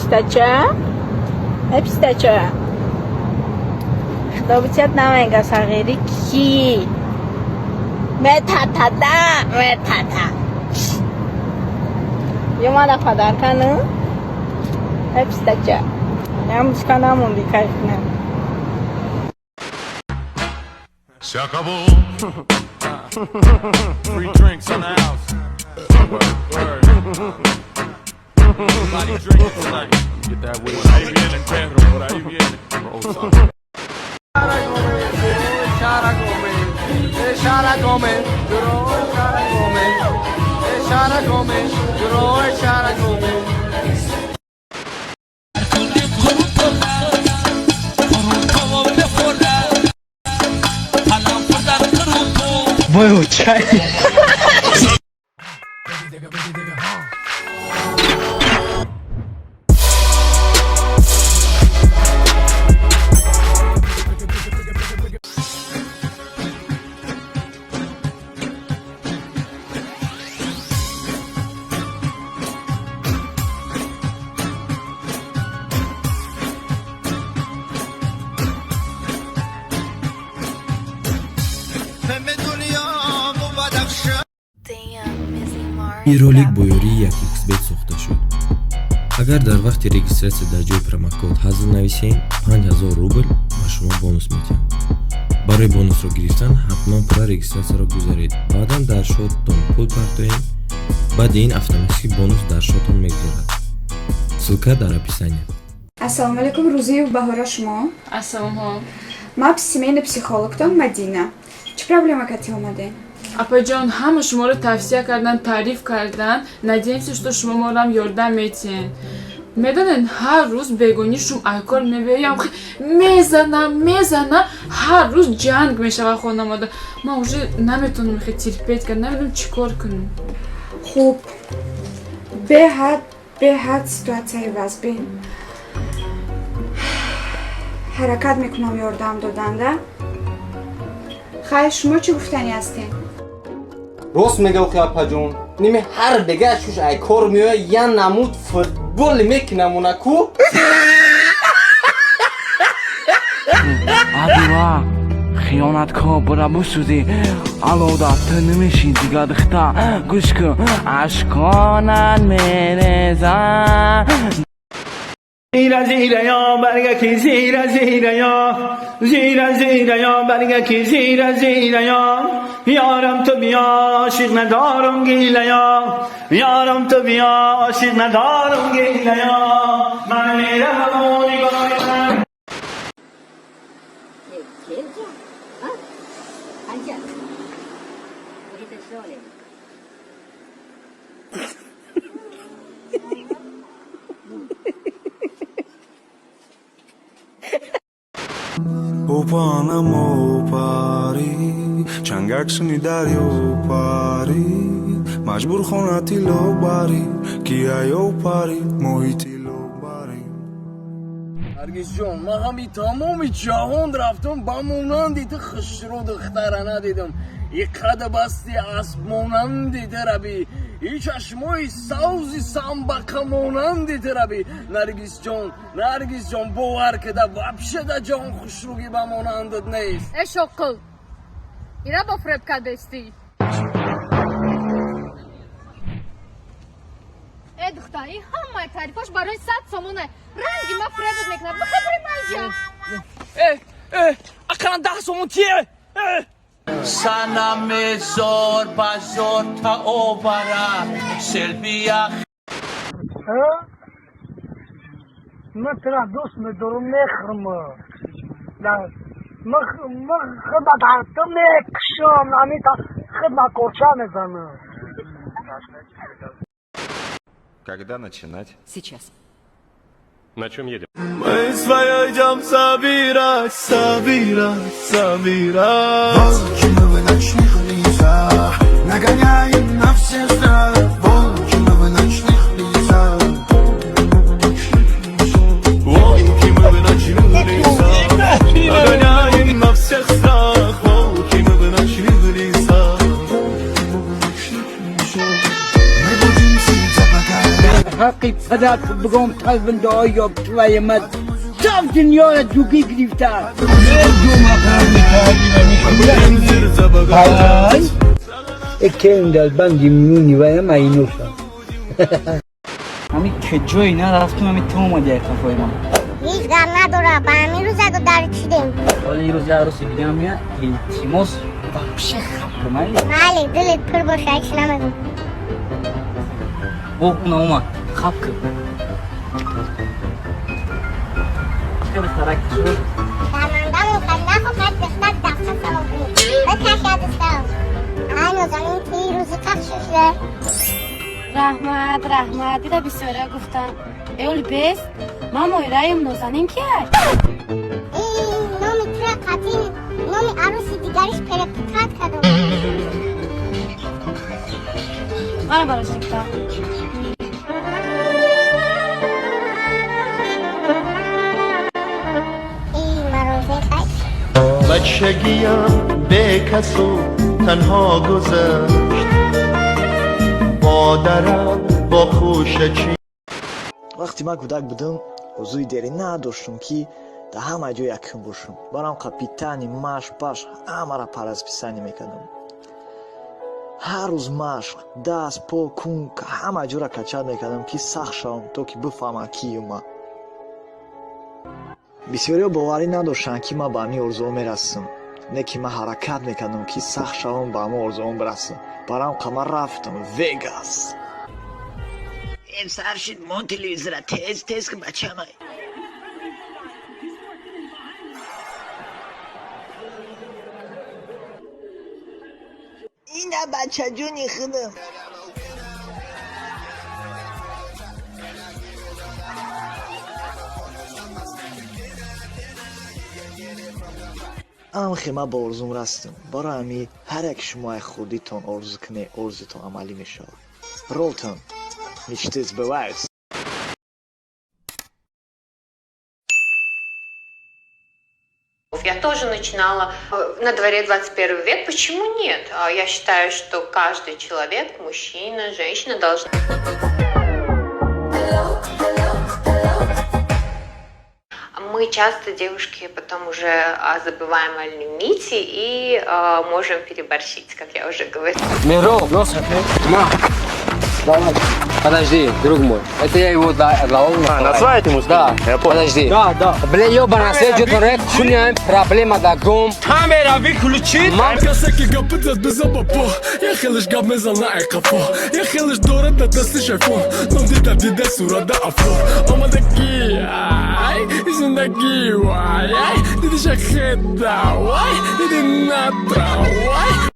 Пистача, э пистача, худо битият, намега сағирӣ ки метатада, метата. Ёмада подарка ну, э пистача, ям музыка намонди, кайф кунем. Se acabó. Free drinks in the house. Word, word. Everybody drinking tonight. Get that weed. Por ahí viene el perro, por ahí viene. Roll some. اشاره کن اشاره کن. Вой, чай. Ин ролик бо ёрии 1xBet сохта шуд. Агар дар вақти регистрация дар ҷои промокод ҳазл нависем, 5000 рубл ба шумо бонус медиҳанд. Барои бонусро гирифтан ҳатман пурра регистрация ро гузаред, баъдан дар счёт тон пул партоед. Баъди ин автоматически бонус дар счёт тон мегузарад. Ссылка дар описание. Ассалому алайкум, Рӯзиев Баҳора, шумо? Ассаломҳо. Ман семейный психолог тон Мадина. Чӣ проблема кати омадем? Апаҷон, ҳама шуморо тавсия кардан, таъриф кардан. Надеемся, что шумо морам ёрдам метиҳед. Медонед, ҳар рӯз бегонӣ шум айкор мебиёям, мезанам, мезанам, ҳар рӯз ҷанг мешавад хонамода. Ман уже наметавонам хе терпеть кард, намедонам чӣ кор кунам. Хуб, беҳад, беҳад ситуация и вазбин. Ҳаракат мекунам ёрдам доданда. Хайр, шумо чӣ гуфтанӣ ҳастед? Рост мега охи, апаҷон. Ними ҳар бега шуш ай кор меоя, я намуд футбол мекунамона ку. Адила хиёнаткор, бара бисӯзӣ алода, ту намешӣ дига. Духта, гӯш кун, ашконат мерезад. زیره زیره یا برگکی، زیره زیره یا، زیره زیره یا برگکی، زیره زیره یا. یارم تو بیا، عاشق ندارم گیله یا. یارم تو بیا، عاشق ندارم گیله یا. من میرم و نگاه من. Келҷа, анҷа Будете шолем. Опанамо пари, чангак суни дарё пари, маҷбур хона тилло барӣ, ки аё пари, моҳи тилло барӣ. Наргисҷон, ман ҳами тамоми ҷаҳон рафтам, ба монанди ту хушрӯ духтара надидам. И қад басти асб монанди ту раби, и чашмои савзи самбақа монанди ту раби. Наргисҷон, Наргисҷон, бовар кида, вообще да ҷон хушрӯгӣ ба монандат нест. Э шоқил, ира бо фреб кардестӣ. Э духтар, ин ҳамаи таърифош барои 100 сомона. Ранги ма фребот мекунад, бихабари манҷа. Э, э, ақаллан 10 сомон тие. Санаме зор ба зор таобара селбия. Ман тура дӯст медорам, мехӯрам. Ман худат ту мекушам, амита худма корча мезанам. Когда начинать? Сейчас. На чем едем? Мы свое идем собирать, собирать, собирать. Волки мы в ночных лесах, нагоняем на все страх. Волки мы в ночных лесах. Волки мы в ночных лесах, нагоняем на всех страх. Волки мы в ночных лесах. Мы будем сидеть пока Ҳаққи падар. Назад бигом талбиндаҳо ёб твою мать, сав дунёро дугӣ гирифтааст. Экем дар банди миёни ваям айношам. Ҳами куҷое нарафтум, ҳами ту омади як қафои ман. Ҳеҷ гап надора, ба ҳамин рӯзаду дар чидем. Ҳоли ин рӯз як рӯзи дига меяд, илтимос, вообще хап кун, майли? Майли, дилит пур боша, ҳеч намегӯм. О, уна омад, хап кун. Хеле характер шуд. Шармандамон кад, нахоҳад духтар дафта салом кунӣ. Бикашад дӯстам. Ай нозанин, ти рӯзи қах шушда. Раҳмат, раҳмат, дида бисёра гуфтам. Эол бест, ман моираем, Нозанин кияй? Номи тура қатъи номи арӯси дигариш перепутать кардам. Мана барош гуфтам. Бачагиям бекасу танҳо гузашт, модарам бо хӯшачи. Вақте ман кӯдак будам, орзуи дере надоштам, ки дар ҳама ҷой якум бошам. Барам капитани машқ паш ҳамаро по расписанию мекардам. Ҳар рӯз машқ, даст, по, кун, ҳама ҷора качать мекардам, ки сахт шавам, то ки бифаҳманд киюм ман. Бисёриҳо боварӣ надоштанд, ки ман ба ҳамин орзуҳо мерасам, не ки ман ҳаракат мекардам, ки сахт шавам, ба ҳамон орзуҳом бирасам. Барам қама рафтам Вегас. Сар шид, мон телевизора, тез тез ки бачамай. Ина бачаҷони худам. Амхе ман ба орзум растам. Барои ҳамин ҳар як шумо ай хурдитон орзу кунед, орзутон амалӣ мешавад. Ролтон, мечты сбываются. Я тоже начинала на дворе 21 век. Почему нет? Я считаю, что каждый человек, мужчина, женщина должны... Мы часто, девушки, потом уже забываем о лимите и можем переборщить, как я уже говорила. Миро, на. Давай. Подожди, друг мой. Это я его дал. А, назвать ему? Да. Я понял. Подожди. Да. Бля, ёбана, свет рек, хуйня, проблема да гум. Камера выключи. Касе ки гапи зад биза ба по, я хелеш гап мезана ай қафо, я хелеш дорад да дастиш айфон, ном дида дида сурада афор омадаги, ай зиндагӣ, вай, ай дидиша хеда, вай диди натра, вай.